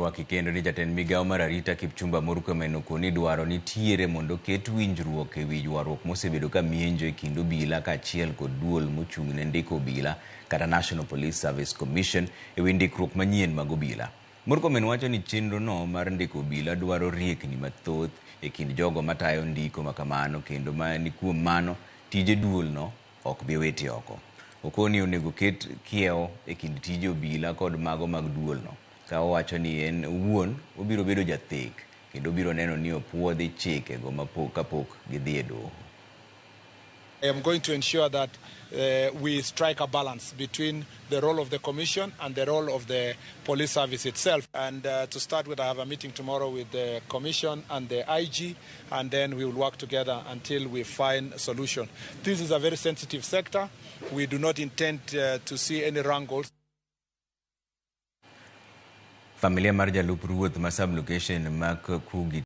Warwaki kendo ni jatend migawo mar arita Kipchumba Murkomen okoni dwaro nitiere mondo oket winjruok e wi ywaruok mosebedo ka mienjo e kind obila kaachiel kod duol mochung' ne ndiko obila kata National Police Service Commission e wi ndikruok manyien mag obila. Murkomen wacho ni chenro no mar ndiko obila dwaro riekni mathoth e kind jogo matayo ndiko makamano kendo ma ni kuom mano tije duol no ok bi witi oko. Okoni onego ket kiewo e kind tije obila kod mago mag duol no ka owacho ni en owuon obiro bedo jathek kendo obiro neno ni opuodhi chike go kapok gidhi e doho. I am going to ensure that we strike a balance between the role of the Commission and the role of the police service itself. And to start with, I have a meeting tomorrow with the Commission and the IG, and then we will work together until we find a solution. This is a very sensitive sector. We do not intend to see any wrangles. Familia mar jalup ruoth ma sub-location ma Kugi.